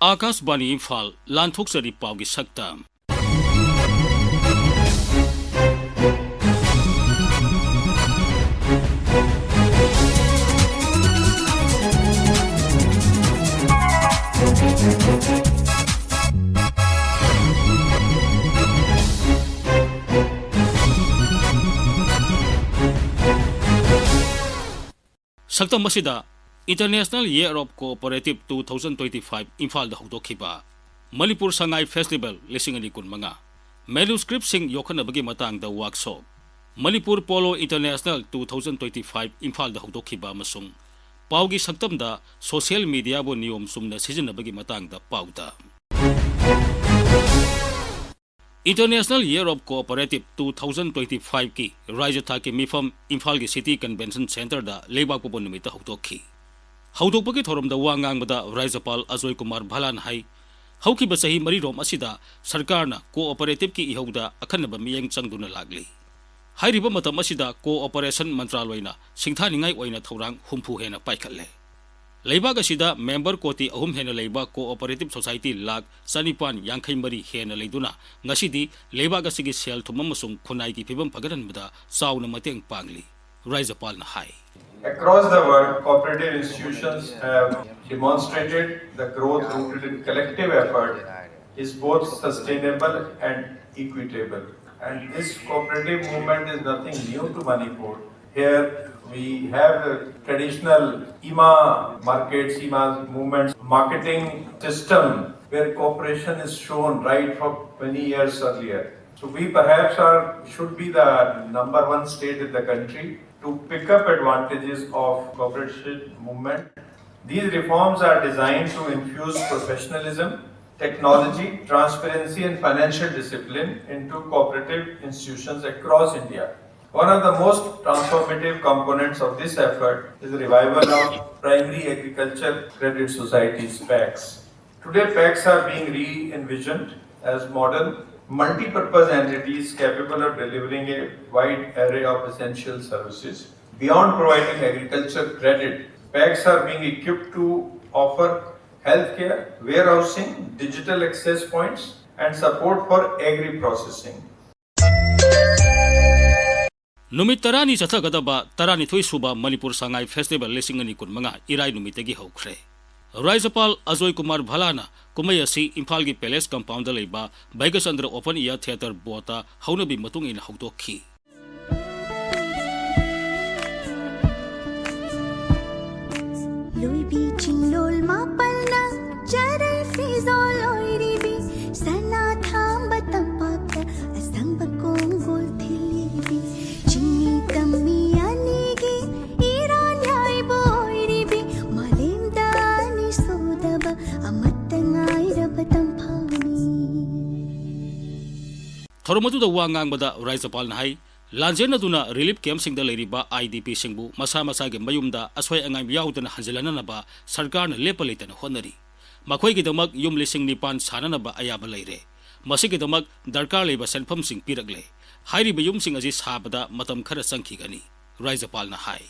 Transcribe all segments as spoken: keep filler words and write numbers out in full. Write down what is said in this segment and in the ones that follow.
ꯑꯥꯀꯥꯁꯕꯥꯅꯤ ꯏꯝꯐꯥꯜ, ꯂꯥꯟꯊꯣꯛꯆꯔꯤ ꯄꯥꯎꯒꯤ ꯁꯛꯇꯝ꯫ ꯁꯛꯇꯝ ꯑꯁꯤꯗ International Year of Cooperative two thousand twenty-five ꯏꯝꯐꯥꯜꯗ ꯍꯧꯗꯣꯛꯈꯤꯕ, ꯃꯅꯤꯄꯨꯔ ꯁꯉꯥꯏ ꯐꯦꯁꯇꯤꯚꯦꯜ ꯂꯤꯁꯤꯡ ꯑꯅꯤ ꯀꯨꯟꯃꯉꯥ, ꯃꯦꯅꯨꯁꯀ꯭ꯔꯤꯞꯁꯤꯡ ꯌꯣꯛꯈꯠꯅꯕꯒꯤ ꯃꯇꯥꯡꯗ workshop, Manipur polo international two thousand twenty-five ꯏꯝꯐꯥꯜꯗ ꯍꯧꯗꯣꯛꯈꯤꯕ ꯑꯃꯁꯨꯡ ꯄꯥꯎꯒꯤ ꯁꯛꯇꯝꯗ ꯁꯣꯁꯤꯌꯦꯜ ꯃꯤꯗꯤꯌꯥꯕꯨ ꯅꯤꯌꯣꯝ ꯆꯨꯝꯅ ꯁꯤꯖꯤꯟꯅꯕꯒꯤ ꯃꯇꯥꯡꯗ ꯄꯥꯎꯗ꯫ International Year of Cooperative two thousand twenty-fiveꯀꯤ ꯔꯥꯖ꯭ꯌ ꯊꯥꯛꯀꯤ ꯃꯤꯐꯝ ꯏꯝꯐꯥꯜꯒꯤ ꯁꯤꯇꯤ ꯀꯟꯚꯦꯟꯁꯟ ꯁꯦꯟꯇꯔꯗ ꯂꯩꯕꯥꯛ ꯄꯣꯛꯄ ꯅꯨꯃꯤꯠꯇ ꯍꯧꯗꯣꯛꯈꯤ꯫ ꯍꯧꯗꯣꯛꯄꯒꯤ ꯊꯧꯔꯝꯗ ꯋꯥ ꯉꯥꯡꯕꯗ ꯔꯥꯖ꯭ꯌꯄꯥꯜ ꯑꯖꯣꯏ ꯀꯨꯃꯥꯔ ꯚꯂꯥꯟ ꯍꯥꯏ, ꯍꯧꯈꯤꯕ ꯆꯍꯤ ꯃꯔꯤꯔꯣꯝ ꯑꯁꯤꯗ ꯁꯔꯀꯥꯔꯅ ꯀꯣꯑꯣꯄꯔꯦꯇꯤꯚꯀꯤ ꯏꯍꯧꯗ ꯑꯈꯟꯅꯕ ꯃꯤꯠꯌꯦꯡ ꯆꯪꯗꯨꯅ ꯂꯥꯛꯂꯤ꯫ ꯍꯥꯏꯔꯤꯕ ꯃꯇꯝ ꯑꯁꯤꯗ ꯀꯣꯑꯣꯄꯔꯦꯁꯟ ꯃꯟꯇ꯭ꯔꯥꯂꯣꯏꯅ ꯁꯤꯡꯊꯥꯅꯤꯡꯉꯥꯏ ꯑꯣꯏꯅ ꯊꯧꯔꯥꯡ ꯍꯨꯝꯐꯨ ꯍꯦꯟꯅ ꯄꯥꯏꯈꯠꯂꯦ꯫ ꯂꯩꯕꯥꯛ ꯑꯁꯤꯗ ꯃꯦꯝꯕꯔ ꯀꯣꯇꯤ ꯑꯍꯨꯝ ꯍꯦꯟꯅ ꯂꯩꯕ ꯀꯣꯑꯣꯄꯔꯦꯇꯤꯚ ꯁꯣꯁꯥꯏꯇꯤ ꯂꯥꯈ ꯆꯅꯤꯄꯥꯟ ꯌꯥꯡꯈꯩ ꯃꯔꯤ ꯍꯦꯟꯅ ꯂꯩꯗꯨꯅ ꯉꯁꯤꯗꯤ ꯂꯩꯕꯥꯛ ꯑꯁꯤꯒꯤ ꯁꯦꯜ ꯊꯨꯝ ꯑꯃꯁꯨꯡ ꯈꯨꯟꯅꯥꯏꯒꯤ ꯐꯤꯕꯝ ꯐꯒꯠꯍꯟꯕꯗ ꯆꯥꯎꯅ ꯃꯇꯦꯡ ꯄꯥꯡꯂꯤ꯫ ꯔꯥꯖ꯭ꯌꯄꯥꯜꯅ ꯍꯥꯏ꯫ Across the world, cooperative institutions have demonstrated the growth rooted in collective effort is both sustainable and equitable. And this cooperative movement is nothing new to Manipur. Here we have the traditional Ima markets, Ima movements, marketing system where cooperation is shown right from many years earlier. So we perhaps are, should be the number one state in the country to pick up advantages of cooperation movement. These reforms are designed to infuse professionalism, technology, transparency, and financial discipline into cooperative institutions across India. One of the most transformative components of this effort is the revival of Primary Agriculture Credit Societies, PACs. Today, PACs are being re-envisioned as modern, multi-purpose entities capable of delivering a wide array of essential services. Beyond providing agriculture credit, PACs are being equipped to offer healthcare, warehousing, digital access points, and support for agri-processing. ꯅꯨꯃꯤꯠ ꯇꯔꯥꯅꯤ ꯆꯠꯊꯒꯗꯕ ꯇꯔꯥꯅꯤꯊꯣꯏ ꯁꯨꯕ Manipur Sangai festival ꯂꯤꯁꯤꯡ ꯑꯅꯤ ꯀꯨꯟꯃꯉꯥ ꯏꯔꯥꯏ ꯅꯨꯃꯤꯠꯇꯒꯤ ꯍꯧꯈ꯭ꯔꯦ꯫ ꯔꯥꯖ꯭ꯌꯄꯥꯜ ꯑꯖꯣꯏ ꯀꯨꯃꯥꯔ ꯚꯂꯥꯅ ꯀꯨꯝꯍꯩ ꯑꯁꯤ ꯏꯝꯐꯥꯜꯒꯤ ꯄꯦꯂꯦꯁ ꯀꯝꯄꯥꯎꯟꯗ ꯂꯩꯕ ꯚꯥꯒ꯭ꯌꯆꯟꯗ꯭ꯔ ꯑꯣꯄꯟ ꯏꯌꯥꯔ ꯊꯤꯌꯦꯇꯔ ꯕꯣꯔꯗꯇ ꯍꯧꯅꯕꯤ ꯃꯇꯨꯡ ꯏꯟꯅ ꯍꯧꯗꯣꯛꯈꯤ꯫ ꯂꯣꯏꯕꯤ ꯆꯤꯡꯂꯣꯜ ꯃꯥꯄꯜꯅ ꯆꯔꯩ ꯐꯤꯖꯣꯜ ꯑꯣꯏꯔꯤꯕꯤ, ꯁꯅꯥ ꯊꯥꯝꯕ ꯇꯝꯄꯥꯛꯇ ꯑꯁꯪꯕ ꯀꯣꯡꯒꯣꯜ ꯊꯤꯜꯂꯤꯕꯤ, ꯆꯤꯡꯃꯤ ꯇꯝꯃꯤ ꯑꯅꯤꯒꯤ ꯏꯔꯥꯟ ꯌꯥꯏꯕ ꯑꯣꯏꯔꯤꯕꯤ, ꯃꯥꯂꯦꯝꯗ ꯑꯅꯤ ꯁꯨꯗꯕ ꯑꯃꯠꯇ ꯉꯥꯏꯔꯕ ꯇꯝꯐꯥꯎꯅꯤ꯫ ꯊꯧꯔꯝ ꯑꯗꯨꯗ ꯋꯥ ꯉꯥꯡꯕꯗ ꯔꯥꯖ꯭ꯌꯄꯥꯜꯅ ꯍꯥꯏ, ꯂꯥꯟꯖꯦꯟꯅꯗꯨꯅ ꯔꯤꯂꯤꯐ ꯀꯦꯝꯞꯁꯤꯡꯗ ꯂꯩꯔꯤꯕ ꯑꯥꯏ ꯗꯤ ꯄꯤꯁꯤꯡꯕꯨ ꯃꯁꯥ ꯃꯁꯥꯒꯤ ꯃꯌꯨꯝꯗ ꯑꯁꯣꯏ ꯑꯉꯥꯝ ꯌꯥꯎꯗꯅ ꯍꯟꯖꯤꯜꯍꯟꯅꯅꯕ ꯁꯔꯀꯥꯔꯅ ꯂꯦꯞꯄ ꯂꯩꯇꯅ ꯍꯣꯠꯅꯔꯤ꯫ ꯃꯈꯣꯏꯒꯤꯗꯃꯛ ꯌꯨꯝ ꯂꯤꯁꯤꯡ ꯅꯤꯄꯥꯟ ꯁꯥꯅꯅꯕ ꯑꯌꯥꯕ ꯂꯩꯔꯦ꯫ ꯃꯁꯤꯒꯤꯗꯃꯛ ꯗꯔꯀꯥꯔ ꯂꯩꯕ ꯁꯦꯟꯐꯝꯁꯤꯡ ꯄꯤꯔꯛꯂꯦ꯫ ꯍꯥꯏꯔꯤꯕ ꯌꯨꯝꯁꯤꯡ ꯑꯁꯤ ꯁꯥꯕꯗ ꯃꯇꯝ ꯈꯔ ꯆꯪꯈꯤꯒꯅꯤ꯫ ꯔꯥꯖ꯭ꯌꯄꯥꯜꯅ ꯍꯥꯏ꯫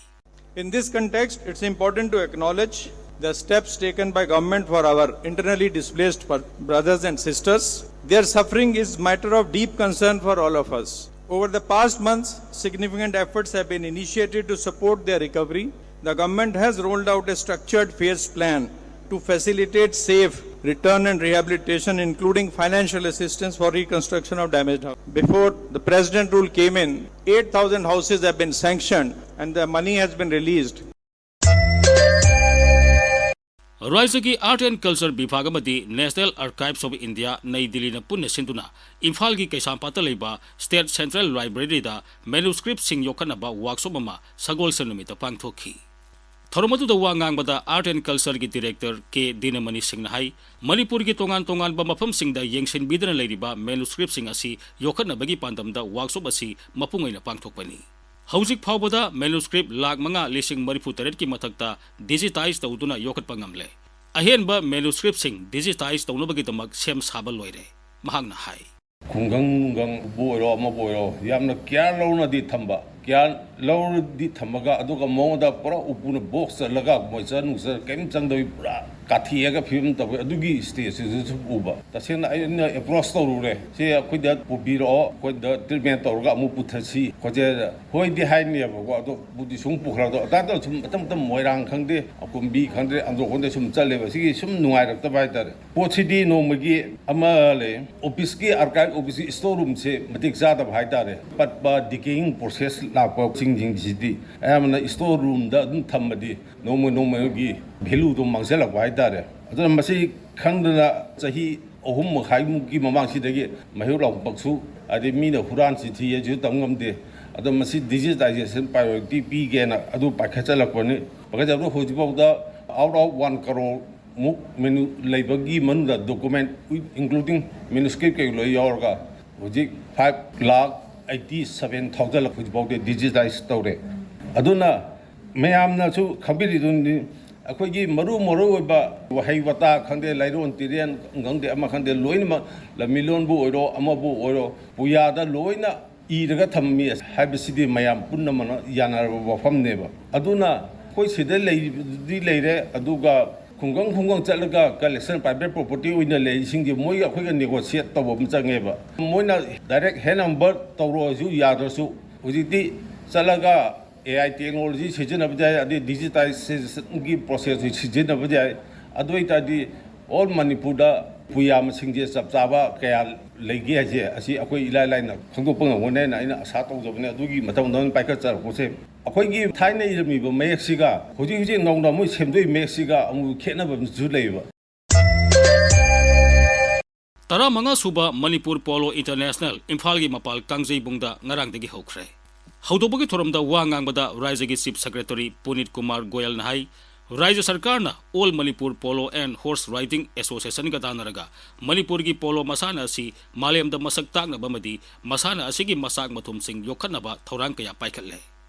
In this context, it's important to acknowledge the steps taken by government for our internally displaced per- brothers and sisters. Their suffering is matter of deep concern for all of us. Over the past months, significant efforts have been initiated to support their recovery. The government has rolled out a structured phased plan to facilitate safe return and rehabilitation, including financial assistance for reconstruction of damaged houses. Before the President rule came in, eight thousand houses have been sanctioned and the money has been released. ꯔꯥꯖ꯭ꯌꯒꯤ Art and Culture ꯕꯤꯚꯥꯒ ꯑꯃꯗꯤ National Archives of India, ꯅꯩ ꯗꯤꯜꯂꯤꯅ ꯄꯨꯟꯅ ꯁꯤꯟꯗꯨꯅ ꯏꯝꯐꯥꯜꯒꯤ ꯀꯩꯁꯥꯝꯄꯥꯠꯇ ꯂꯩꯕ State Central Library ꯗ ꯃꯦꯅꯨꯁꯀ꯭ꯔꯤꯞꯁꯤꯡ ꯌꯣꯛꯈꯠꯅꯕ workshop ꯑꯃ ꯁꯒꯣꯜꯁꯦꯜ ꯅꯨꯃꯤꯠꯇ ꯄꯥꯡꯊꯣꯛꯈꯤ꯫ ꯊꯧꯔꯝ ꯑꯗꯨꯗ ꯋꯥ ꯉꯥꯡꯕꯗ Art and Culture ꯒꯤ Director ꯀꯦ ꯗꯤꯅꯃꯅꯤ ꯁꯤꯡꯅ ꯍꯥꯏ, ꯃꯅꯤꯄꯨꯔꯒꯤ ꯇꯣꯉꯥꯟ ꯇꯣꯉꯥꯟꯕ ꯃꯐꯝꯁꯤꯡꯗ ꯌꯦꯡꯁꯤꯟꯕꯤꯗꯨꯅ ꯂꯩꯔꯤꯕ ꯃꯦꯅꯨꯁꯀ꯭ꯔꯤꯞꯁꯤꯡ ꯑꯁꯤ ꯌꯣꯛꯈꯠꯅꯕꯒꯤ ꯄꯥꯟꯗꯝꯗ ꯋꯥꯔꯛꯁꯣꯞ ꯑꯁꯤ ꯃꯄꯨꯡ ꯑꯣꯏꯅ ꯄꯥꯡꯊꯣꯛꯄꯅꯤ꯫ ꯍꯧꯖꯤꯛ ꯐꯥꯎꯕꯗ ꯃꯦꯅꯨꯁꯀ꯭ꯔꯤꯞ ꯂꯥꯈ ꯃꯉꯥ ꯂꯤꯁꯤꯡ ꯃꯔꯤꯐꯨ ꯇꯔꯦꯠꯀꯤ ꯃꯊꯛꯇ ꯗꯤꯖꯤꯇꯥꯏꯖ ꯇꯧꯗꯨꯅ ꯌꯣꯛꯈꯠꯄ ꯉꯝꯂꯦ꯫ ꯑꯍꯦꯟꯕ ꯃꯦꯅꯨꯁꯀ꯭ꯔꯤꯞꯁꯤꯡ ꯗꯤꯖꯤꯇꯥꯏꯖ ꯇꯧꯅꯕꯒꯤꯗꯃꯛ ꯁꯦꯝ ꯁꯥꯕ ꯂꯣꯏꯔꯦ꯫ ꯃꯍꯥꯛꯅ ꯍꯥꯏ꯫ ꯈꯨꯡꯒꯪ ꯅꯨꯡꯒꯪꯕꯨ ꯑꯣꯏꯔꯣ, ꯑꯃꯕꯨ ꯑꯣꯏꯔꯣ, ꯌꯥꯝꯅ ꯀꯤꯌꯥꯔ ꯂꯧꯅꯗꯤ ꯊꯝꯕ꯫ ꯀꯌꯥ ꯂꯧꯔꯗꯤ ꯊꯝꯃꯒ, ꯑꯗꯨꯒ ꯃꯉꯣꯟꯗ ꯄꯨꯔꯥ ꯎꯄꯨꯅ ꯕꯣꯛꯁ ꯆꯜꯂꯒ ꯃꯣꯏꯆꯔ ꯅꯨꯡꯆꯔ ꯀꯔꯤꯝ ꯆꯪꯗꯕꯤ ꯄꯨꯔꯥ ꯀꯥꯊꯦꯛꯑꯒ ꯐꯤꯕꯝ ꯇꯧꯋꯦ꯫ ꯑꯗꯨꯒꯤ ꯁ꯭ꯇꯦꯖꯁꯤꯁꯨ ꯎꯕ꯫ ꯇꯁꯦꯡꯅ ꯑꯩꯅ ꯑꯦꯄ꯭ꯔꯣꯁ ꯇꯧꯔꯨꯔꯦ, "ꯁꯤ ꯑꯩꯈꯣꯏꯗ ꯄꯨꯕꯤꯔꯛꯑꯣ, ꯑꯩꯈꯣꯏꯗ ꯇ꯭ꯔꯤꯠꯃꯦꯟ ꯇꯧꯔꯒ ꯑꯃꯨꯛ ꯄꯨꯊꯁꯤ" ꯈꯣꯠꯁꯤ꯫ ꯍꯣꯏꯗꯤ ꯍꯥꯏꯅꯦꯕꯀꯣ, ꯑꯗꯣ ꯄꯨꯗꯤ ꯁꯨꯝ ꯄꯨꯈ꯭ꯔꯗꯣ ꯑꯗꯥꯗ ꯁꯨꯝ ꯃꯇꯝ ꯃꯇꯝ ꯃꯣꯏꯔꯥꯡ ꯈꯪꯗꯦ, ꯑꯀꯨꯝꯕꯤ ꯈꯪꯗꯦ, ꯑꯟꯗ꯭ꯔꯣ ꯈꯪꯗꯦ ꯁꯨꯝ ꯆꯠꯂꯦꯕ꯫ ꯁꯤꯒꯤ ꯁꯨꯝ ꯅꯨꯡꯉꯥꯏꯔꯛꯇꯕ ꯍꯥꯏꯇꯥꯔꯦ꯫ ꯄꯣꯠꯁꯤꯗꯤ ꯅꯣꯡꯃꯒꯤ ꯑꯃ ꯂꯩ, ꯑꯣꯐꯤꯁꯀꯤ ꯑꯥꯔꯀꯥꯏꯚ, ꯑꯣꯐꯤꯁꯀꯤ ꯁ꯭ꯇꯣꯔ ꯔꯨꯝꯁꯦ ꯃꯇꯤꯛ ꯆꯥꯗꯕ ꯍꯥꯏꯇꯥꯔꯦ꯫ ꯄꯠꯄ, ꯗꯤꯀꯦꯌꯤꯡ ꯄ꯭ꯔꯣꯁꯦꯁ ꯂꯥꯛꯄꯁꯤꯡꯁꯤꯡꯁꯤꯗꯤ ꯑꯌꯥꯝꯕꯅ ꯁ꯭ꯇꯣꯔ ꯔꯨꯝꯗ ꯑꯗꯨꯝ ꯊꯝꯃꯗꯤ ꯅꯣꯡꯃ ꯅꯣꯡꯃꯒꯤ ꯚꯦꯂꯨꯗꯣ ꯃꯥꯡꯁꯤꯜꯂꯛꯄ ꯍꯥꯏꯇꯥꯔꯦ꯫ ꯑꯗꯨꯅ ꯃꯁꯤ ꯈꯪꯗꯅ ꯆꯍꯤ ꯑꯍꯨꯝ ꯃꯈꯥꯏꯃꯨꯛꯀꯤ ꯃꯃꯥꯡꯁꯤꯗꯒꯤ ꯃꯩꯍꯧ ꯂꯥꯡꯄꯣꯛꯁꯨ, ꯑꯗꯩ ꯃꯤꯅ ꯍꯨꯔꯥꯟꯁꯤ ꯊꯤ ꯍꯥꯏꯁꯤꯁꯨ ꯇꯝ ꯉꯝꯗꯦ꯫ ꯑꯗꯣ ꯃꯁꯤ ꯗꯤꯖꯤꯇꯥꯏꯖꯦꯁꯟ ꯄ꯭ꯔꯥꯏꯌꯣꯔꯤꯇꯤ ꯄꯤꯒꯦꯅ ꯑꯗꯨ ꯄꯥꯏꯈꯠꯆꯜꯂꯛꯄꯅꯤ꯫ ꯄꯥꯏꯈꯠꯆꯕꯗ ꯍꯧꯖꯤꯛꯐꯥꯎꯗ out of one crore ꯃꯨꯛ ꯃꯦꯅꯨ ꯂꯩꯕꯒꯤ ꯃꯅꯨꯡꯗ document including manuscript ꯀꯩ ꯂꯣꯏ ꯌꯥꯎꯔꯒ ꯍꯧꯖꯤꯛ five lakh eighty seven thousand ꯍꯧꯖꯤꯛꯐꯥꯎꯗꯤ ꯗꯤꯖꯤꯇꯥꯏꯖ ꯇꯧꯔꯦ꯫ ꯑꯗꯨꯅ ꯃꯌꯥꯝꯅꯁꯨ ꯈꯪꯕꯤꯔꯤꯗꯨꯅꯤ, ꯑꯩꯈꯣꯏꯒꯤ ꯃꯔꯨ ꯃꯔꯨ ꯑꯣꯏꯕ ꯋꯥꯍꯩ ꯋꯥꯇꯥ ꯈꯪꯗꯦ, ꯂꯥꯏꯔꯣꯟ ꯇꯤꯔꯦꯟ ꯈꯪꯗꯦ, ꯑꯃ ꯈꯪꯗꯦ, ꯂꯣꯏꯅꯃꯛ ꯂꯝꯃꯤꯂꯣꯟꯕꯨ ꯑꯣꯏꯔꯣ, ꯑꯃꯕꯨ ꯑꯣꯏꯔꯣ, ꯄꯨꯌꯥꯗ ꯂꯣꯏꯅ ꯏꯔꯒ ꯊꯝꯃꯤ ꯍꯥꯏꯕꯁꯤꯗꯤ ꯃꯌꯥꯝ ꯄꯨꯝꯅꯃꯛꯅ ꯌꯥꯅꯔꯕ ꯋꯥꯐꯝꯅꯦꯕ꯫ ꯑꯗꯨꯅ ꯑꯩꯈꯣꯏ ꯁꯤꯗ ꯂꯩꯔꯤꯕꯗꯨꯗꯤ ꯂꯩꯔꯦ, ꯑꯗꯨꯒ ꯈꯨꯡꯒꯪ ꯈꯨꯡꯒꯪ ꯆꯠꯂꯒ ꯀꯂꯦꯛꯁꯟ, ꯄ꯭ꯔꯥꯏꯚꯦꯠ ꯄ꯭ꯔꯣꯄꯔꯇꯤ ꯑꯣꯏꯅ ꯂꯩꯔꯤꯁꯤꯡꯁꯦ ꯃꯣꯏꯒ ꯑꯩꯈꯣꯏꯒ ꯅꯦꯒꯣꯁꯤꯌꯦꯠ ꯇꯧꯕ ꯑꯃ ꯆꯪꯉꯦꯕ꯫ ꯃꯣꯏꯅ ꯗꯥꯏꯔꯦꯛ ꯍꯦꯟ ꯑꯣꯚꯔ ꯇꯧꯔꯣꯁꯨ ꯌꯥꯗ꯭ꯔꯁꯨ, ꯍꯧꯖꯤꯛꯇꯤ ꯆꯠꯂꯒ ꯑꯦ ꯑꯥꯏ ꯇꯦꯛꯅꯣꯂꯣꯖꯤ ꯁꯤꯖꯤꯟꯅꯕ ꯌꯥꯏ, ꯑꯗꯩ ꯗꯤꯖꯤꯇꯥꯏꯖꯦꯁꯟꯒꯤ ꯄ꯭ꯔꯣꯁꯦꯁꯁꯨ ꯁꯤꯖꯤꯟꯅꯕ ꯌꯥꯏ꯫ ꯑꯗꯨ ꯑꯣꯏ ꯇꯥꯔꯗꯤ ꯑꯣꯜ ꯃꯅꯤꯄꯨꯔꯗ ꯄꯨꯌꯥ ꯃꯁꯤꯡꯁꯦ ꯆꯞ ꯆꯥꯕ ꯀꯌꯥ ꯂꯩꯒꯦ ꯍꯥꯏꯁꯦ ꯑꯁꯤ ꯑꯩꯈꯣꯏ ꯏꯂꯥꯏ ꯂꯥꯏꯅ ꯈꯪꯗꯣꯛꯄ ꯉꯝꯒꯅꯤ ꯍꯥꯏꯅ ꯑꯩꯅ ꯑꯁꯥ ꯇꯧꯖꯕꯅꯦ꯫ ꯑꯗꯨꯒꯤ ꯃꯇꯝꯗ ꯑꯣꯏꯅ ꯄꯥꯏꯈꯠꯆꯔꯛꯄꯁꯦ ꯑꯩꯈꯣꯏꯒꯤ ꯊꯥꯏꯅ ꯏꯔꯝꯃꯤꯕ ꯃꯌꯦꯛꯁꯤꯒ ꯍꯧꯖꯤꯛ ꯍꯧꯖꯤꯛ ꯅꯧꯅ ꯑꯃꯨꯛ ꯁꯦꯝꯗꯣꯛꯏ ꯃꯌꯦꯛꯁꯤꯒ ꯑꯃꯨꯛ ꯈꯦꯠꯅꯕ ꯑꯃꯁꯨ ꯂꯩꯌꯦꯕ꯫ ꯇꯔꯥꯃꯉꯥ ꯁꯨꯕ ꯃꯅꯤꯄꯨꯔ ꯄꯣꯂꯣ ꯏꯟꯇꯔꯅꯦꯁꯅꯦꯜ ꯏꯝꯐꯥꯜꯒꯤ ꯃꯄꯥꯜ ꯀꯥꯡꯖꯩꯕꯨꯡꯗ ꯉꯔꯥꯡꯗꯒꯤ ꯍꯧꯈ꯭ꯔꯦ꯫ ꯍꯧꯗꯣꯛꯄꯒꯤ ꯊꯧꯔꯝꯗ ꯋꯥ ꯉꯥꯡꯕꯗ ꯔꯥꯏꯖ꯭ꯌꯒꯤ ꯆꯤꯐ ꯁꯦꯀ꯭ꯔꯦꯇꯔꯤ ꯄꯨꯅꯤꯠ ꯀꯨꯃꯥꯔ ꯒꯣꯌꯜꯅ ꯍꯥꯏ, ꯔꯥꯏꯖ꯭ꯌ ꯁꯔꯀꯥꯔꯅ all Manipur polo and horse riding ꯑꯦꯁꯣꯁꯤꯌꯦꯁꯟꯒ ꯇꯥꯟꯅꯔꯒ ꯃꯅꯤꯄꯨꯔꯒꯤ ꯄꯣꯂꯣ ꯃꯁꯥꯟꯅ ꯑꯁꯤ ꯃꯥꯂꯦꯝꯗ ꯃꯁꯛ ꯇꯥꯛꯅꯕ ꯑꯃꯗꯤ ꯃꯁꯥꯟꯅ ꯑꯁꯤꯒꯤ ꯃꯆꯥꯛ ꯃꯊꯨꯝꯁꯤꯡ ꯌꯣꯛꯈꯠꯅꯕ ꯊꯧꯔꯥꯡ ꯀꯌꯥ ꯄꯥꯏꯈꯠꯂꯦ꯫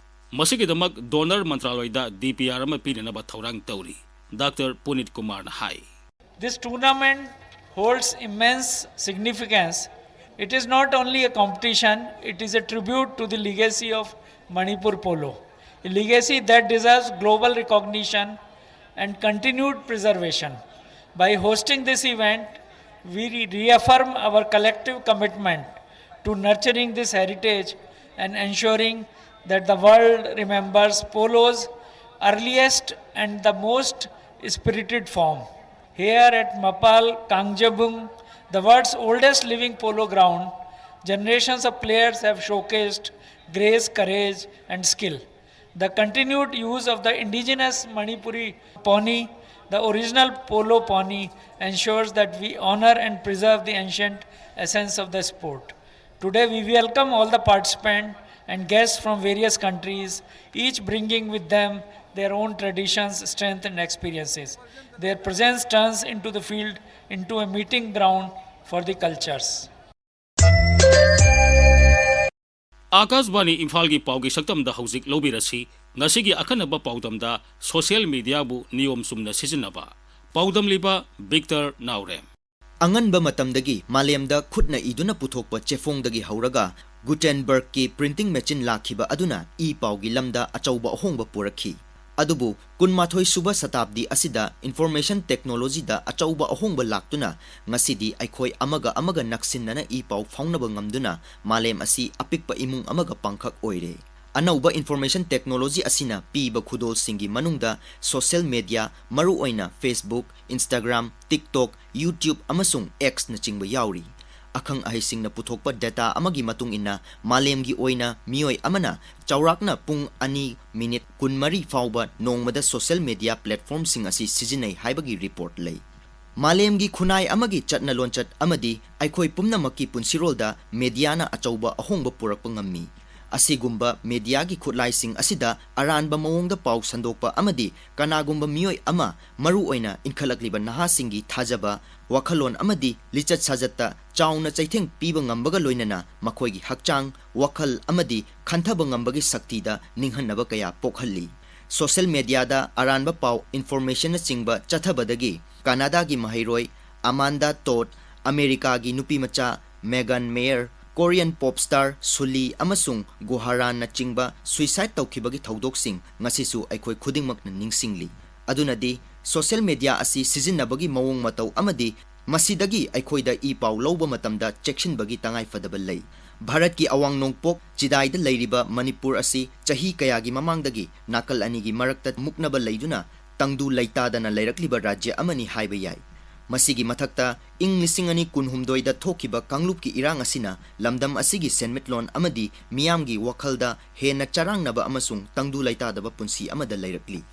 ꯃꯁꯤꯒꯤꯗꯃꯛ ꯗꯣꯅꯔ ꯃꯟꯇ꯭ꯔꯥꯂꯣꯏꯗ ꯗꯤ ꯄꯤ ꯑꯥꯔ ꯑꯃ ꯄꯤꯅꯅꯕ ꯊꯧꯔꯥꯡ ꯇꯧꯔꯤ꯫ ꯗꯥꯛꯇꯔ ꯄꯨꯅꯤꯠ ꯀꯨꯃꯥꯔꯅ ꯍꯥꯏ꯫ This tournament holds immense significance. It is not only a competition, it is a tribute to the legacy of Manipur Polo, a legacy that deserves global recognition and continued preservation. By hosting this event, we re- reaffirm our collective commitment to nurturing this heritage and ensuring that the world remembers polo's earliest and the most spirited form. Here at Mapal Kangjabung, the world's oldest living polo ground, generations of players have showcased grace, courage, and skill. The continued use of the indigenous Manipuri pony, the original polo pony, ensures that we honor and preserve the ancient essence of the sport. Today, we welcome all the participants and guests from various countries, each bringing with them their own traditions, strength, and experiences. Their presence turns into the field into a meeting ground for the cultures. ꯑꯥꯀꯥꯁꯕꯥꯅꯤ ꯏꯝꯐꯥꯜꯒꯤ ꯄꯥꯎꯒꯤ ꯁꯛꯇꯝꯗ ꯍꯧꯖꯤꯛ ꯂꯧꯕꯤꯔꯁꯤ꯫ ꯉꯁꯤꯒꯤ ꯑꯈꯟꯅꯕ ꯄꯥꯎꯗꯝꯗ social ꯃꯤꯗꯤꯌꯥꯕꯨ ꯅꯤꯌꯣꯝ ꯆꯨꯝꯅ ꯁꯤꯖꯤꯟꯅꯕ꯫ ꯄꯥꯎꯗꯝꯂꯤꯕ Victor ꯅꯥꯎꯔꯦꯝ꯫ ꯑꯉꯟꯕ ꯃꯇꯝꯗꯒꯤ ꯃꯥꯂꯦꯝꯗ ꯈꯨꯠꯅ ꯏꯗꯨꯅ ꯄꯨꯊꯣꯛꯄ ꯆꯦꯐꯣꯡꯗꯒꯤ ꯍꯧꯔꯒ ꯒꯨꯇꯦꯟꯕꯔꯒꯀꯤ ꯄ꯭ꯔꯤꯟꯇꯤꯡ ꯃꯦꯆꯤꯟ ꯂꯥꯛꯈꯤꯕ ꯑꯗꯨꯅ ꯏ ꯄꯥꯎꯒꯤ ꯂꯝꯗ ꯑꯆꯧꯕ ꯑꯍꯣꯡꯕ ꯄꯨꯔꯛꯈꯤ꯫ ꯑꯗꯨꯕꯨ ꯀꯨꯟꯃꯥꯊꯣꯏ ꯁꯨꯕ ꯁꯇꯥꯕꯗꯤ ꯑꯁꯤꯗ ꯏꯟꯐꯣꯔꯃꯦꯁꯟ ꯇꯦꯛꯅꯣꯂꯣꯖꯤꯗ ꯑꯆꯧꯕ ꯑꯍꯣꯡꯕ ꯂꯥꯛꯇꯨꯅ ꯉꯁꯤꯗꯤ ꯑꯩꯈꯣꯏ ꯑꯃꯒ ꯑꯃꯒ ꯅꯛꯁꯤꯟꯅꯅ ꯏ ꯄꯥꯎ ꯐꯥꯎꯅꯕ ꯉꯝꯗꯨꯅ ꯃꯥꯂꯦꯝ ꯑꯁꯤ ꯑꯄꯤꯛꯄ ꯏꯃꯨꯡ ꯑꯃꯒ ꯄꯥꯡꯈꯛ ꯑꯣꯏꯔꯦ꯫ ꯑꯅꯧꯕ ꯏꯟꯐꯣꯔꯃꯦꯁꯟ ꯇꯦꯛꯅꯣꯂꯣꯖꯤ ꯑꯁꯤꯅ ꯄꯤꯕ ꯈꯨꯗꯣꯜꯁꯤꯡꯒꯤ ꯃꯅꯨꯡꯗ ꯁꯣꯁꯤꯌꯦꯜ ꯃꯦꯗꯤꯌꯥ, ꯃꯔꯨꯑꯣꯏꯅ Facebook, Instagram, TikTok, YouTube ꯑꯃꯁꯨꯡ Xꯅꯆꯤꯡꯕ ꯌꯥꯎꯔꯤ꯫ ꯑꯈꯪ ꯑꯍꯩꯁꯤꯡꯅ ꯄꯨꯊꯣꯛꯄ ꯗꯦꯇꯥ ꯑꯃꯒꯤ ꯃꯇꯨꯡ ꯏꯟꯅ, ꯃꯥꯂꯦꯝꯒꯤ ꯑꯣꯏꯅ ꯃꯤꯑꯣꯏ ꯑꯃꯅ ꯆꯥꯎꯔꯥꯛꯅ ꯄꯨꯡ ꯑꯅꯤ ꯃꯤꯅꯤꯠ ꯀꯨꯟꯃꯔꯤ ꯐꯥꯎꯕ ꯅꯣꯡꯃꯗ ꯁꯣꯁꯤꯌꯦꯜ ꯃꯦꯗꯤꯌꯥ ꯄ꯭ꯂꯦꯠꯐꯣꯔꯝꯁꯤꯡ ꯑꯁꯤ ꯁꯤꯖꯤꯟꯅꯩ ꯍꯥꯏꯕꯒꯤ ꯔꯤꯄꯣꯔꯠ ꯂꯩ꯫ ꯃꯥꯂꯦꯝꯒꯤ ꯈꯨꯟꯅꯥꯏ ꯑꯃꯒꯤ ꯆꯠꯅ ꯂꯣꯟꯆꯠ ꯑꯃꯗꯤ ꯑꯩꯈꯣꯏ ꯄꯨꯝꯅꯃꯛꯀꯤ ꯄꯨꯟꯁꯤꯔꯣꯜꯗ ꯃꯦꯗꯤꯌꯥꯅ ꯑꯆꯧꯕ ꯑꯍꯣꯡꯕ ꯄꯨꯔꯛꯄ ꯉꯝꯃꯤ꯫ ꯑꯁꯤꯒꯨꯝꯕ ꯃꯦꯗꯤꯌꯥꯒꯤ ꯈꯨꯠꯂꯥꯏꯁꯤꯡ ꯑꯁꯤꯗ ꯑꯔꯥꯟꯕ ꯃꯑꯣꯡꯗ ꯄꯥꯎ ꯁꯟꯗꯣꯛꯄ ꯑꯃꯗꯤ ꯀꯅꯥꯒꯨꯝꯕ ꯃꯤꯑꯣꯏ ꯑꯃ, ꯃꯔꯨꯑꯣꯏꯅ ꯏꯟꯈꯠꯂꯛꯂꯤꯕ ꯅꯍꯥꯁꯤꯡꯒꯤ ꯊꯥꯖꯕ, ꯋꯥꯈꯜꯂꯣꯟ ꯑꯃꯗꯤ ꯂꯤꯆꯠ ꯁꯥꯖꯠꯇ ꯆꯥꯎꯅ ꯆꯩꯊꯦꯡ ꯄꯤꯕ ꯉꯝꯕꯒ ꯂꯣꯏꯅꯅ ꯃꯈꯣꯏꯒꯤ ꯍꯛꯆꯥꯡ, ꯋꯥꯈꯜ ꯑꯃꯗꯤ ꯈꯟꯊꯕ ꯉꯝꯕꯒꯤ ꯁꯛꯇꯤꯗ ꯅꯤꯡꯍꯟꯅꯕ ꯀꯌꯥ ꯄꯣꯛꯍꯜꯂꯤ꯫ ꯁꯣꯁꯤꯌꯦꯜ ꯃꯦꯗꯤꯌꯥꯗ ꯑꯔꯥꯟꯕ ꯄꯥꯎ, ꯏꯟꯐꯣꯔꯃꯦꯁꯟꯅꯆꯤꯡꯕ ꯆꯠꯊꯕꯗꯒꯤ ꯀꯅꯥꯗꯥꯒꯤ ꯃꯍꯩꯔꯣꯏ ꯑꯃꯥꯟꯗꯥ ꯇꯣꯗ, ꯑꯃꯦꯔꯤꯀꯥꯒꯤ ꯅꯨꯄꯤꯃꯆꯥ ꯃꯦꯒꯥꯟ mayor, Korean pop star Sulli ꯑꯃꯁꯨꯡ ꯒꯨꯍꯥꯔꯥꯟꯅꯆꯤꯡꯕ suicide ꯇꯧꯈꯤꯕꯒꯤ ꯊꯧꯗꯣꯛꯁꯤꯡ ꯉꯁꯤꯁꯨ ꯑꯩꯈꯣꯏ ꯈꯨꯗꯤꯡꯃꯛꯅ ꯅꯤꯡꯁꯤꯡꯂꯤ꯫ ꯑꯗꯨꯅꯗꯤ social media ꯑꯁꯤ ꯁꯤꯖꯤꯟꯅꯕꯒꯤ ꯃꯑꯣꯡ ꯃꯇꯧ ꯑꯃꯗꯤ ꯃꯁꯤꯗꯒꯤ ꯑꯩꯈꯣꯏꯗ ꯏ ꯄꯥꯎ ꯂꯧꯕ ꯃꯇꯝꯗ ꯆꯦꯛꯁꯤꯟꯕꯒꯤ ꯇꯉꯥꯏꯐꯗꯕ ꯂꯩ꯫ ꯚꯥꯔꯠꯀꯤ ꯑꯋꯥꯡ ꯅꯣꯡꯄꯣꯛ ꯆꯤꯗꯥꯏꯗ ꯂꯩꯔꯤꯕ ꯃꯅꯤꯄꯨꯔ ꯑꯁꯤ ꯆꯍꯤ ꯀꯌꯥꯒꯤ ꯃꯃꯥꯡꯗꯒꯤ ꯅꯥꯀꯜ ꯑꯅꯤꯒꯤ ꯃꯔꯛꯇ ꯃꯨꯛꯅꯕ ꯂꯩꯗꯨꯅ ꯇꯪꯗꯨ ꯂꯩꯇꯥꯗꯅ ꯂꯩꯔꯛꯂꯤꯕ ꯔꯥꯖ꯭ꯌ ꯑꯃꯅꯤ ꯍꯥꯏꯕ ꯌꯥꯏ꯫ ꯃꯁꯤꯒꯤ ꯃꯊꯛꯇ ꯏꯪ ꯂꯤꯁꯤꯡ ꯑꯅꯤ ꯀꯨꯟꯍꯨꯝꯗꯣꯏꯗ ꯊꯣꯛꯈꯤꯕ ꯀꯥꯡꯂꯨꯞꯀꯤ ꯏꯔꯥꯡ ꯑꯁꯤꯅ ꯂꯝꯗꯝ ꯑꯁꯤꯒꯤ ꯁꯦꯟꯃꯤꯠꯂꯣꯟ ꯑꯃꯗꯤ ꯃꯤꯌꯥꯝꯒꯤ ꯋꯥꯈꯜꯗ ꯍꯦꯟꯅ ꯆꯔꯥꯡꯅꯕ ꯑꯃꯁꯨꯡ ꯇꯪꯗꯨ ꯂꯩꯇꯥꯗꯕ ꯄꯨꯟꯁꯤ ꯑꯃꯗ ꯂꯩꯔꯛꯂꯤ꯫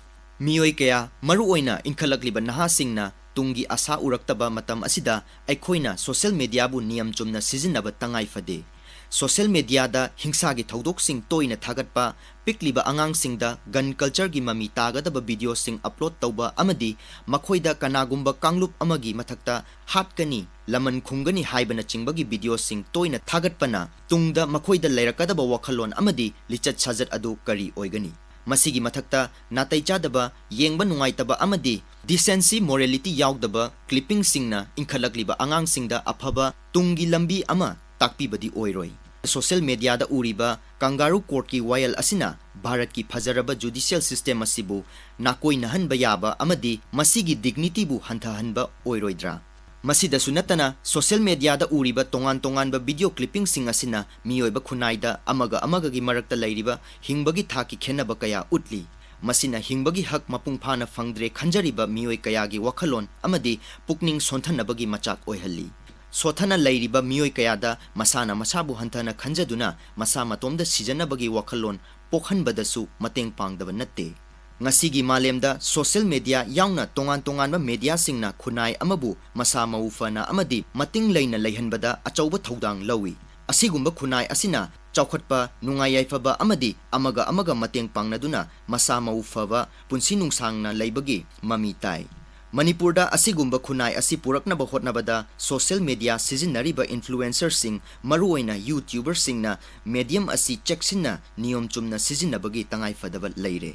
ꯃꯤꯑꯣꯏ ꯀꯌꯥ, ꯃꯔꯨꯑꯣꯏꯅ ꯏꯟꯈꯠꯂꯛꯂꯤꯕ ꯅꯍꯥꯁꯤꯡꯅ ꯇꯨꯡꯒꯤ ꯑꯁꯥ ꯎꯔꯛꯇꯕ ꯃꯇꯝ ꯑꯁꯤꯗ ꯑꯩꯈꯣꯏꯅ social mediaꯕꯨ ꯅꯤꯌꯝ ꯆꯨꯝꯅ ꯁꯤꯖꯤꯟꯅꯕ ꯇꯉꯥꯏ ꯐꯗꯦ꯫ Social mediaꯗ ꯍꯤꯡꯁꯥꯒꯤ ꯊꯧꯗꯣꯛꯁꯤꯡ ꯇꯣꯏꯅ ꯊꯥꯒꯠꯄ, ꯄꯤꯛꯂꯤꯕ ꯑꯉꯥꯡꯁꯤꯡꯗ gun cultureꯒꯤ ꯃꯃꯤ ꯇꯥꯒꯗꯕ videoꯁꯤꯡ upload ꯇꯧꯕ ꯑꯃꯗꯤ ꯃꯈꯣꯏꯗ ꯀꯅꯥꯒꯨꯝꯕ ꯀꯥꯡꯂꯨꯞ ꯑꯃꯒꯤ ꯃꯊꯛꯇ ꯍꯥꯠꯀꯅꯤ, ꯂꯃꯟ ꯈꯨꯝꯒꯅꯤ ꯍꯥꯏꯕꯅꯆꯤꯡꯕꯒꯤ videoꯁꯤꯡ ꯇꯣꯏꯅ ꯊꯥꯒꯠꯄꯅ ꯇꯨꯡꯗ ꯃꯈꯣꯏꯗ ꯂꯩꯔꯛꯀꯗꯕ ꯋꯥꯈꯜꯂꯣꯟ ꯑꯃꯗꯤ ꯂꯤꯆꯠ ꯁꯥꯖꯠ ꯑꯗꯨ ꯀꯔꯤ ꯑꯣꯏꯒꯅꯤ? ꯃꯁꯤꯒꯤ ꯃꯊꯛꯇ ꯅꯥꯇꯩ ꯆꯥꯗꯕ, ꯌꯦꯡꯕ ꯅꯨꯡꯉꯥꯏꯇꯕ ꯑꯃꯗꯤ decency, morality ꯌꯥꯎꯗꯕ clippingꯁꯤꯡꯅ ꯏꯟꯈꯠꯂꯛꯂꯤꯕ ꯑꯉꯥꯡꯁꯤꯡꯗ ꯑꯐꯕ ꯇꯨꯡꯒꯤ ꯂꯝꯕꯤ ꯑꯃ ꯇꯥꯛꯄꯤꯕꯗꯤ ꯑꯣꯏꯔꯣꯏ꯫ Social mediaꯗ ꯎꯔꯤꯕ Kangaroo Courtꯀꯤ ꯋꯥꯌꯦꯜ ꯑꯁꯤꯅ ꯚꯥꯔꯠꯀꯤ ꯐꯖꯔꯕ judicial system ꯑꯁꯤꯕꯨ ꯅꯥꯀꯣꯏꯅꯍꯟꯕ ꯌꯥꯕ ꯑꯃꯗꯤ ꯃꯁꯤꯒꯤ dignityꯕꯨ ꯍꯟꯊꯍꯟꯕ ꯑꯣꯏꯔꯣꯏꯗ꯭ꯔꯥ? ꯃꯁꯤꯗꯁꯨ ꯅꯠꯇꯅ, social mediaꯗ ꯎꯔꯤꯕ ꯇꯣꯉꯥꯟ ꯇꯣꯉꯥꯟꯕ video clippingꯁꯤꯡ ꯑꯁꯤꯅ ꯃꯤꯑꯣꯏꯕ ꯈꯨꯟꯅꯥꯏꯗ ꯑꯃꯒ ꯑꯃꯒꯒꯤ ꯃꯔꯛꯇ ꯂꯩꯔꯤꯕ ꯍꯤꯡꯕꯒꯤ ꯊꯥꯛꯀꯤ ꯈꯦꯟꯅꯕ ꯀꯌꯥ ꯎꯠꯂꯤ꯫ ꯃꯁꯤꯅ ꯍꯤꯡꯕꯒꯤ ꯍꯛ ꯃꯄꯨꯡ ꯐꯥꯅ ꯐꯪꯗ꯭ꯔꯦ ꯈꯟꯖꯔꯤꯕ ꯃꯤꯑꯣꯏ ꯀꯌꯥꯒꯤ ꯋꯥꯈꯜꯂꯣꯟ ꯑꯃꯗꯤ ꯄꯨꯛꯅꯤꯡ ꯁꯣꯟꯊꯅꯕꯒꯤ ꯃꯆꯥꯛ ꯑꯣꯏꯍꯜꯂꯤ꯫ ꯁꯣꯊꯅ ꯂꯩꯔꯤꯕ ꯃꯤꯑꯣꯏ ꯀꯌꯥꯗ ꯃꯁꯥꯅ ꯃꯁꯥꯕꯨ ꯍꯟꯊꯅ ꯈꯟꯖꯗꯨꯅ ꯃꯁꯥ ꯃꯇꯣꯝꯗ ꯁꯤꯖꯅꯕꯒꯤ ꯋꯥꯈꯜꯂꯣꯟ ꯄꯣꯛꯍꯟꯕꯗꯁꯨ ꯃꯇꯦꯡ ꯄꯥꯡꯗꯕ ꯅꯠꯇꯦ꯫ ꯉꯁꯤꯒꯤ ꯃꯥꯂꯦꯝꯗ social media ꯌꯥꯎꯅ ꯇꯣꯉꯥꯟ ꯇꯣꯉꯥꯟꯕ mediaꯁꯤꯡꯅ ꯈꯨꯟꯅꯥꯏ ꯑꯃꯕꯨ ꯃꯁꯥ ꯃꯎ ꯐꯅ ꯑꯃꯗꯤ ꯃꯇꯤꯡ ꯂꯩꯅ ꯂꯩꯍꯟꯕꯗ ꯑꯆꯧꯕ ꯊꯧꯗꯥꯡ ꯂꯧꯏ꯫ ꯑꯁꯤꯒꯨꯝꯕ ꯈꯨꯟꯅꯥꯏ ꯑꯁꯤꯅ ꯆꯥꯎꯈꯠꯄ, ꯅꯨꯡꯉꯥꯏ ꯌꯥꯏꯐꯕ ꯑꯃꯗꯤ ꯑꯃꯒ ꯑꯃꯒ ꯃꯇꯦꯡ ꯄꯥꯡꯅꯗꯨꯅ ꯃꯁꯥ ꯃꯎ ꯐꯕ ꯄꯨꯟꯁꯤ ꯅꯨꯡꯁꯥꯡꯅ ꯂꯩꯕꯒꯤ ꯃꯃꯤ ꯇꯥꯏ꯫ ꯃꯅꯤꯄꯨꯔꯗ ꯑꯁꯤꯒꯨꯝꯕ ꯈꯨꯟꯅꯥꯏ ꯑꯁꯤ ꯄꯨꯔꯛꯅꯕ ꯍꯣꯠꯅꯕꯗ social media ꯁꯤꯖꯤꯟꯅꯔꯤꯕ influencerꯁꯤꯡ, ꯃꯔꯨꯑꯣꯏꯅ YouTuberꯁꯤꯡꯅ medium ꯑꯁꯤ ꯆꯦꯛꯁꯤꯟꯅ ꯅꯤꯌꯣꯝ ꯆꯨꯝꯅ ꯁꯤꯖꯤꯟꯅꯕꯒꯤ ꯇꯉꯥꯏꯐꯗꯕ ꯂꯩꯔꯦ꯫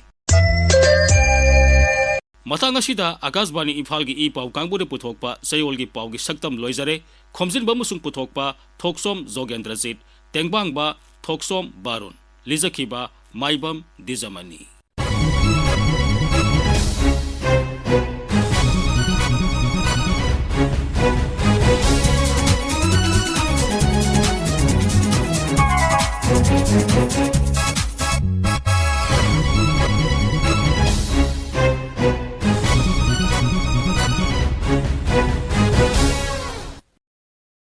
ꯃꯇꯥꯡ ꯑꯁꯤꯗ ꯑꯀꯥꯁꯕꯥꯅꯤ ꯏꯝꯐꯥꯜꯒꯤ ꯏ ꯄꯥꯎ ꯀꯥꯡꯕꯨꯅ ꯄꯨꯊꯣꯛꯄ ꯆꯌꯣꯜꯒꯤ ꯄꯥꯎꯒꯤ ꯁꯛꯇꯝ ꯂꯣꯏꯖꯔꯦ꯫ ꯈꯣꯝꯖꯤꯟꯕ ꯑꯃꯁꯨꯡ ꯄꯨꯊꯣꯛꯄ ꯊꯣꯛꯆꯣꯝ ꯖꯣꯒꯦꯟꯗ꯭ꯔꯖꯤꯠ, ꯇꯦꯡꯕꯥꯡꯕ ꯊꯣꯛꯆꯣꯝ ꯕꯥꯔꯨꯟ, ꯂꯤꯖꯈꯤꯕ ꯃꯥꯏꯕꯝ ꯗꯤꯖꯃꯅꯤ꯫